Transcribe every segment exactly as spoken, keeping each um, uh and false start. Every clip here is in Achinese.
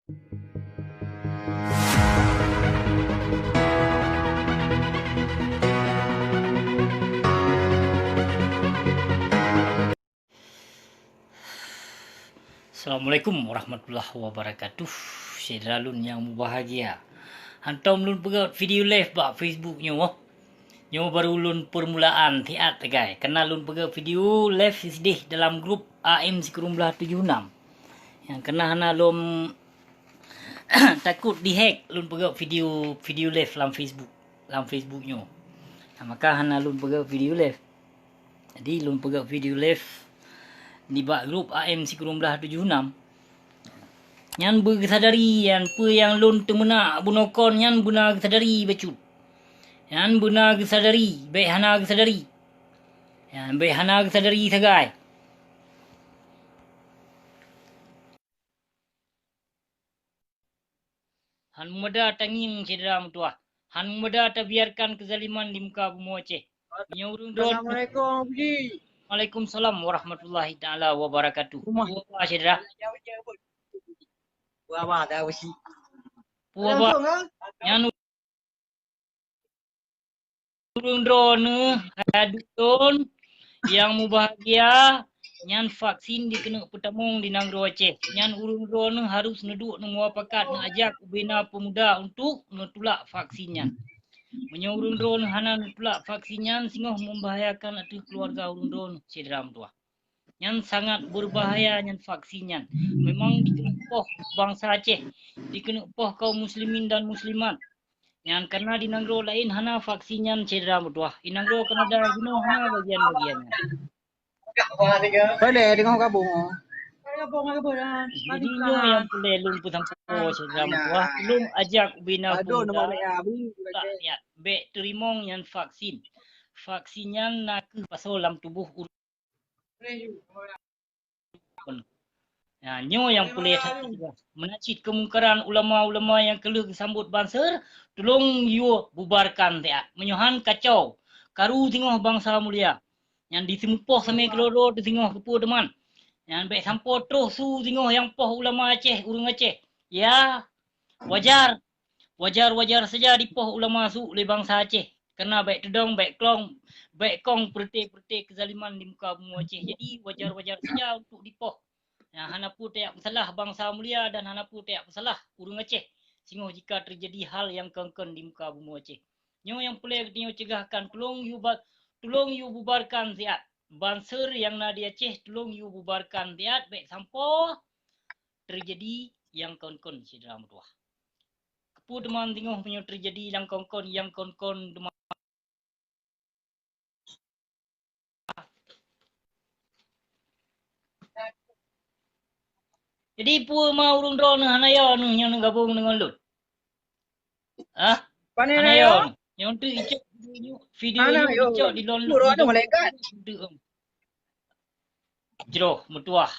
Assalamualaikum warahmatullahi wabarakatuh. Syedara lôn nyang mubahgia. Hantom lôn peugöt video live bak Facebook nyoe. Nyoe baru lôn peurmulaan siat sagai. Keunan lôn peugöt video live sideh dalam grup A M sikureueng blaih tujoh nam. Nyang keunan hana lôn takot di-hack lôn peugöt video, video live lam Facebook, lam Facebook nyoe. Nah, maka hana lôn peugöt video live. Jadi lôn peugöt video live nibak grup A M sikureueng blaih tujoh nam. Nyan beugeusadari, nyan peue nyang lôn teumeunak bunoe kon nyan beuna geusadari bacut. Nyan beuna geusadari, bèk hana geusadari. Nyan bèk hana geusadari sagai. Han meumada tangieng syedara meutuwah. Han meumada tabiarkan keuzaliman di muka bumoe Aceh. Meunyoe ureueng droe Assalamualaikum, Abu Ji. Waalaikumsalam warahmatullahi taala wabarakatuh. Rumah. Peue haba syedara? Peue haba, dah besi. Peue haba? Langsung, ha? Nyan ureueng droeneuh hai aduen lôn nyang mubahgia, nyan vaksin dikeuneuk peutamong di nanggroe Aceh. Nyan ureueng droeneuh harôh neuduek neumupakat neuajak ubena peumuda untuk neutulak vaksin nyan. Meunyoe ureueng droeneuh hana neutulak vaksin nyan, singoh membahayakan ateueh keuluwarga ureueng droeneuh syedara meutuwah. Nyan sangat beubahaya nyan vaksin nyan. Memang dikeuneuk poh bansa Aceh, dikeuneuk poh kaum muslimin dan muslimat. Nyan karena di nanggroe laén hana vaksin nyan syedara meutuwah. Di nanggroe Kanada bunoe hana bagian-bagian nyan. Boleh, tengok gabung. Jadi nyoe nyang peureulèe lôn peusampoe syedara meutuwah. Lôn ajak ubena peumuda rakyat bèk teurimong nyan vaksin. Vaksin nyan nakeuh pasoe lam tuboh ureueng. Nah, nyoe nyang peureulèe that. Meunan cit keumungkaran ulama-ulama nyang ka lheueh geusambot banser, tulông yue bubarkan siat. Meunyoe han kacau, karu singoh bansa mulia. Nyan diseumupoh samé keudroe-droe teuh singoh keupeue teuma. Nyan bèk sampoe troh su singoh nyang poh ulama Aceh, ureueng Aceh. Ya, wajar. Wajar-wajar saja dipoh ulama su lé bansa Aceh, karena bèk teudong, bèk klong, bèk kong peureuté-peureuté keuzaliman di muka bumoe Aceh. Jadi, wajar-wajar saja untuk dipoh. Nah, hana peue tajak peusalah bansa mulia dan hana peue tajak peusalah ureueng Aceh singoh jika teujadi hal nyang kon-kon di muka bumoe Aceh. Nyoe nyang peureulèe geutanyoe ceugahkan, tulông yue ba-, tulông yue bubarkan siat. Banser nyang na di Aceh, tulông yue bubarkan siat, bèk sampoe teujadi nyang kon-kon syedara meutuwah. Keupeue teuma singoh meunyoe teujadi nyang kon-kon, nyang kon-kon teuma. Jadi peue ma ureueng droeneuh hana yo neuh nyang neugabong deungon lôn? Hah? Pane hana yo neuh. Nyang tu icok video nyoe, video nyoe icok di lôn. Jroh meutuwah.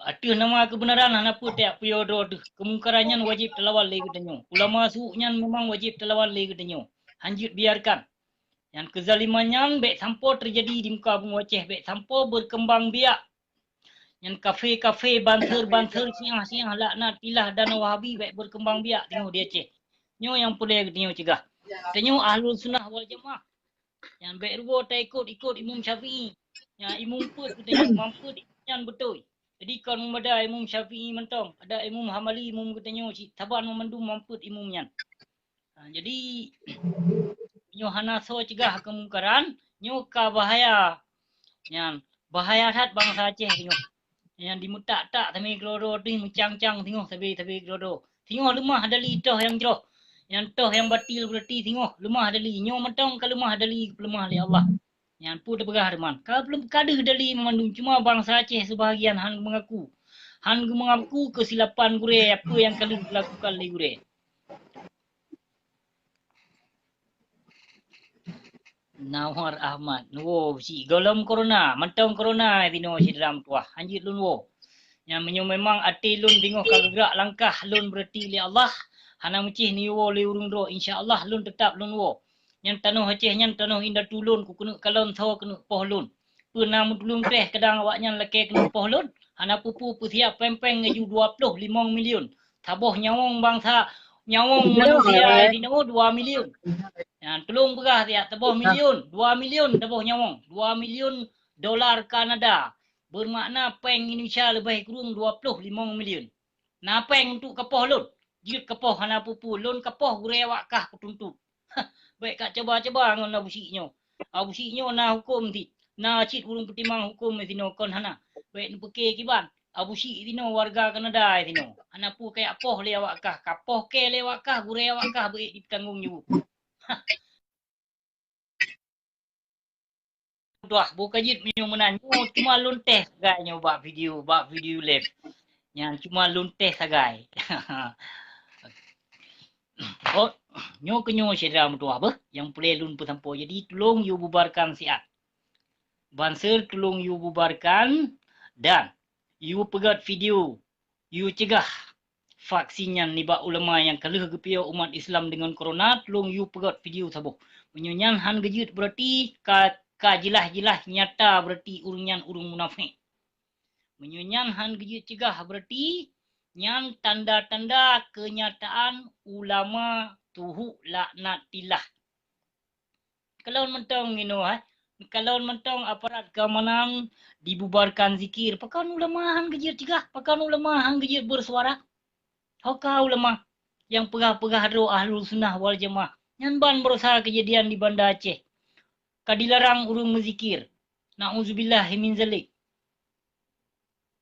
Ateueh nama keubeunaran hana peue tajak peuyo droe teuh. Keumungkaran nyan wajéb talawan lé geutanyoe. Ulama su nyan memang wajéb talawan lé geutanyoe. Hanjeuet biarkan. Nyan keuzaliman nyan bèk sampoe teujadi di muka bumoe Aceh, bèk sampoe beukeumbang biak. Nyan kafé-kafé, banser-banser, syiah-syiah, laknatillah dan Wahabi bèk beukeumbang biak teungoh di Aceh. Nyoe nyang peureulèe geutanyoe ceugah. Tanyoe Ahlus Sunnah wal Jamaah. Nyan bèk rugoe taikot-ikot Imam Syafi'i. Nyan imum peuet geutanyoe, imam peuet nyan beutôi. Jadi kon meumada Imam Syafi'i mantong, ada Imam Hambali, imum geutanyoe cit, saban mandum imam peuet imum nyan. Ha, jadi nyoe hana soe ceugah keumungkaran, nyoe ka bahaya. Nyan bahaya that bansa Aceh nyoe. Nyan dimeutak-tak samé keudroe-droe teuh, meucang-cang singoh sabe-sabe keudroe-droe. Singoh leumah dali toh nyang jroh. Nyan toh nyang batil beurati singoh leumah dali. Nyoe mantong ka leumah dali, leumah lé Allah. Nyan peue teupeugah teuma. Ka, ka deuh dali meumandum, cuma bansa Aceh seubahagian han geumeungaku. Han geumeungaku keusilapan gurèe, peue nyang ka lheueh geulakukan lé gurèe. Nawar Ahmad, woe, si gohlom corona, mantong corona tinoe syedara meutuwah, hanjeuet lôn woe. Nyan meunyoe memang até lôn teungoh ka geugrak langkah lôn beurati lé Allah, hana meucéh neuyue woe lé ureueng droe, insya Allah lôn teutap lôn woe. Nyan tanoh Aceh nyan tanoh indatu lôn, kukeuneuk kalon soe keuneuk poh lôn. Peue na meutulông treh kadang awaknyan lakèe keuneuk poh lôn, hana peue-peue peusiap péng-péng laju dua ploh limong milion. Saboh nyawöng bansa, nyawöng manusia sinoe dua miliun. Nyan tulông peugah siat, saboh miliun, dua miliun saboh nyawöng, dua miliun dolar Kanada. Beumakna péng Indonesia leubeh kureueng dua ploh limong miliun. Na péng untuk kapoh lôn, jeuet kapoh hana peue-peue, lôn kapoh gurée awak kah kutuntot. Bék kacoba-coba ngon Abu Syik nyoe. Abu Syik nyoe na huköm cit, na cit ureuëng peutimang huköm sinoe kon hana. Bék neupeuke kiban, Abu Syik sinoe warga Kanada sinoe. Hana peue kayak poh lé awak kah, kapoh kée lé awak kah, gurée awak kah bék jipeutanggong jaweueb. Tuah, boh ka jeuet meunyoe meunan. Nyoe cuma lôn teh sagai nyoe bak video, bak video live. Nyan cuma lôn teh sagai. Oh, nyoe keuh nyoe syedara meutuah beuh nyang peureulée lôn peusampoe. Jadi tulông yue bubarkan siat. Banser tulông yue bubarkan dan yue peugét video. Yue cegah vaksin nyan nibak ulama nyang ka lheueh geupiôh umat Islam deungon corona, tulông yue peugét video saboh. Meunyoe nyan han geujeuet, beurati ka, ka jeulaih-jeulaih nyata beurati ureuëng nyan ureuëng munafék. Meunyoe nyan han geujeuet cegah, beurati nyan tanda-tanda keunyataan ulama tuhu laknatillah. Kalon mantong inoe, hai. Kalon mantong aparat keamanan dibubarkan zikir. Pakon ulama han geujeuet cegah? Pakon ulama han geujeuet bersuara? Ho ka ulama nyang peugah-peugah droe Ahlus Sunnah wal Jamaah. Nyan ban barosa keujadian di Banda Aceh. Ka dilarang ureuëng meuzikir. Na'udzubillah min zalik.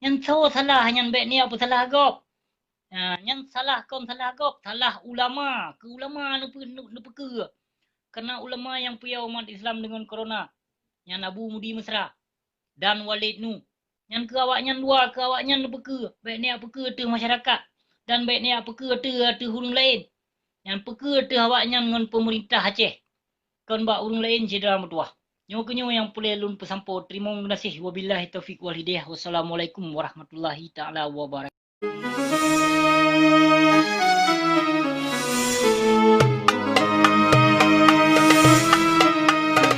Nyan soe salah nyan, bék neujak peusalah gob. Ha, nyan salah kon salah gob, salah ulama. Keu ulama neupeu-, neu-, neupeukeue. Karena ulama nyang piôh umat Islam deungon corona, nyan Abu Mudi Mesra dan Walid Nu. Nyan keu awaknyan dua, keu awaknyan neupeukeue. Bék neujak peukeue ateueh masyarakat. Dan bék neujak peukeue ateueh, ateueh ureuëng laén. Nyan peukeue ateueh awaknyan ngon peumeurintah Aceh. Kon bak ureuëng laén syedara meutuah. Nyoe keuh nyoe nyang peureulée lôn peusampoe. Teurimong geunaséh. Wabillahi taufiq wal hidayah. Wassalamualaikum warahmatullahi taala wabarakatuh.